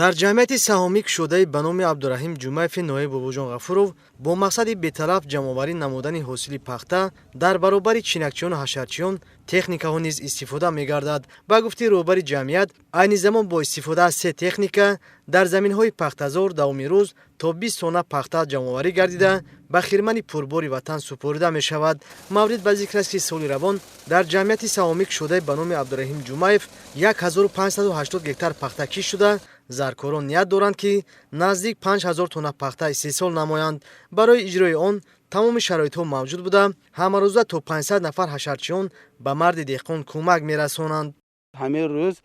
Дар ҷамъияти саҳомӣ, кушодаи ба номи Абдураҳим Ҷумаеви ноҳияи Бобоҷон Ғафуров, бо мақсади беталаф ҷамъоварӣ намудани ҳосили пахта дар баробари чинакчиёну ҳашарчиён техникаҳо низ истифода мегардад. Ба гуфти роҳбари ҷамъият, айни замон бо истифода аз се техника дар заминҳои пахтазор давоми рӯз то 20 тонна пахта ҷамъоварӣ гардида, ба хирмани пурбори ватан супорида мешавад. Маврид ба зикр аст, ки соли равон дар ҷамъияти саҳомӣ, кушодаи ба номи Абдураҳим Ҷумаев, 1580 гектар пахта кишт шуда, заркорон ният доранд, ки наздик 5000 тонна пахта истеҳсол намоянд. Барои иҷрои он тамоми шароитҳо мавҷуд буда, ҳамарӯза то 500 нафар ҳашарчиён ба марди деҳқон кӯмак мерасонанд. Ҳамин рӯз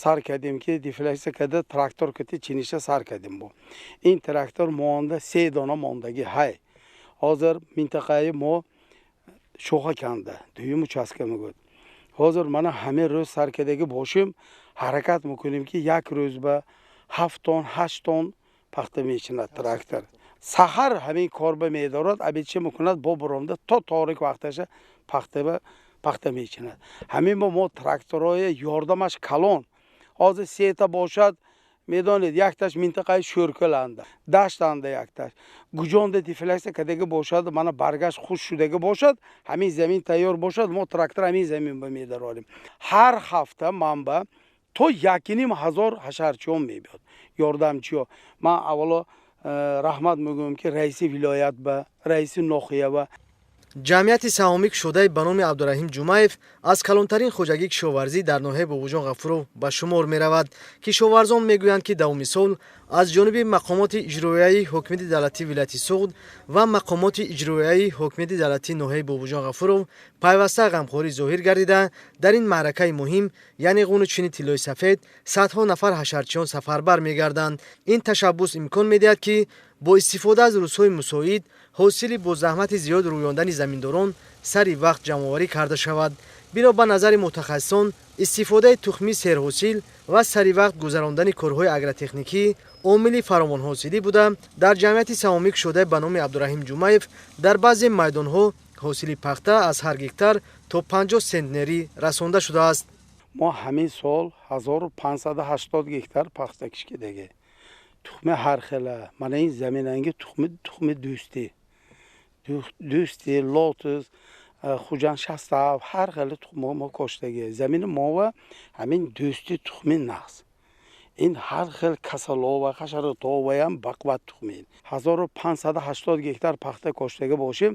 сар кардем, ки дефлексия карда, трактор кати чиниша сар кардем. Бо ин трактор монда, се дона мондагӣ ҳай. Ҳозир минтақаи мо шоха канда, дуюм участка мегӯяд. Ҳозир мана ҳамин рӯз сар кардагӣ бошем, ҳаракат мекунем, ки як рӯз ба 7 тон, 8 тон пахта мечинад трактор. Саҳар ҳамин корба медорад, обед ча мекунад, бо буромда то торик вақташа пахта мечинад. Ҳамин бо мо тракторҳои ёрдамаш калон. Ҳозир сета бошад, медонед, якташ минтақаи Шӯркӯланда, Даштанда, якташ Гуҷонда дефлексия кардагӣ бошад, мана баргаш хушк шудагӣ бошад, ҳамин замин тайёр бошад, мо трактор ҳамин замин ба медарорем. Ҳар ҳафта манба то 1500 ҳашарчиён мебиёд, ёрдамчиё. Ман аввало раҳмат мегӯям, ки раиси вилоят ба раиси ноҳия ба. Ҷамъияти саҳомӣ, кушодаи ба номи Абдураҳим Ҷумаев, аз калонтарин хоҷагии кишоварзӣ дар ноҳияи Бобоҷон Ғафуров ба шумор меравад. Кишоварзон мегӯянд, ки давоми сол аз ҷониби мақомоти иҷроияи ҳокимияти давлатии вилояти Суғд ва мақомоти иҷроияи ҳокимияти давлатии ноҳияи Бобоҷон Ғафуров пайваста ғамхорӣ зоҳир гардида, дар ин маъракаи муҳим, яъне ғунучини тиллои сафед, садҳо нафар ҳашарчиён сафарбар мегарданд. Ин ташаббус имкон медиҳад, ки бо истифода аз рӯзҳои мусоид ҳосили бо заҳмати зиёд рӯёндани заминдорон сари вақт ҷамъоварӣ карда шавад. Бино ба назари мутахассисон, истифодаи тухмии серҳосил ва сари вақт гузарондани корҳои агротехникӣ омили фаровонҳосилӣ буда, дар ҷамъияти саҳомӣ, кушодаи ба номи Абдураҳим Ҷумаев, дар баъзе майдонҳо ҳосили пахта аз ҳар гектар то 50 сентнерӣ расонда шудааст. Мо ҳамин сол 1580 гектар пахта кишкидаги, тухми ҳархела. Мана ин заминанги тухми Дӯстӣ, Дӯстӣ, Лотус, Хуҷанд 67, ҳар хеле тухмо мо коштагӣ. Замини мова ҳамин Дӯстӣ тухми нағз. Ин ҳар хел касалова, ҳашаротоваям бақувват тухми. 1580 гектар пахта коштагӣ бошем,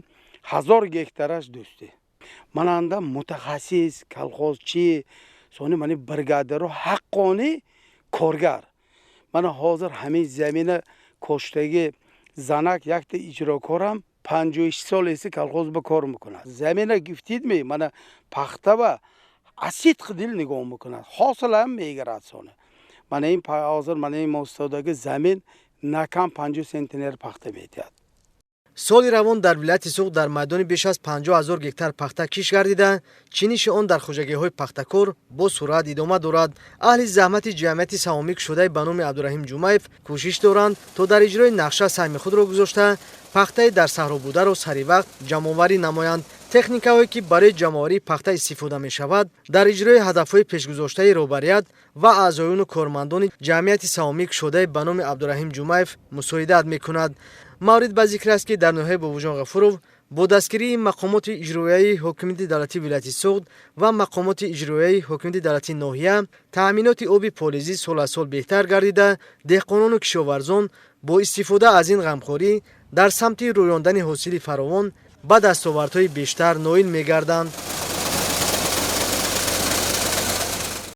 1000 гектараш Дӯстӣ. Мананда мутахассис, колхозчи, сони мани бригадиро, ҳаққони коргар. Мана ҳозир ҳамин замина коштагӣ занак, якта иҷрокорам, 56 сол эси колхоз ба кор мекунад. Замина гифтидми, мана пахтаба аз сидқи дил нигоҳ мекунад, ҳосилам мегирад. Сони мана ин ҳозир мана ин мостодаги замин накам 50 сентнер пахта медиҳад. Соли равон дар вилояти Суғд дар майдони беш аз 50 000 гектар пахта кишт гардида, чиниши он дар хоҷагиҳои пахтакор бо суръат идома дорад. Аҳли заҳмати ҷамъияти саҳомӣ, кушодаи ба номи Абдураҳим Ҷумаев, кӯшиш доранд, то дар иҷрои нақша саҳми худро гузошта, пахтаи дар саҳро бударо сари вақт ҷамъоварӣ намоянд. Техникаҳое, ки барои ҷамъоварии пахта истифода мешавад, дар иҷрои ҳадафҳои пешгузоштаи роҳбарият ва аъзоёну кормандони ҷамъияти саҳомӣ, кушодаи ба номи Абдураҳим Ҷумаев, мусоидат мекунад. Маврид ба зикр аст, ки дар ноҳияи Бобоҷон Ғафуров бо дастгирии мақомоти иҷроияи ҳокимияти давлатии вилояти Суғд ва мақомоти иҷроияи ҳокимияти давлатии ноҳия таъминоти оби полизӣ сол аз сол беҳтар гардида, деҳқонону кишоварзон бо истифода аз ин ғамхорӣ дар самти рӯёндани ҳосили фаровон ба дастовардҳои бештар ноил мегарданд.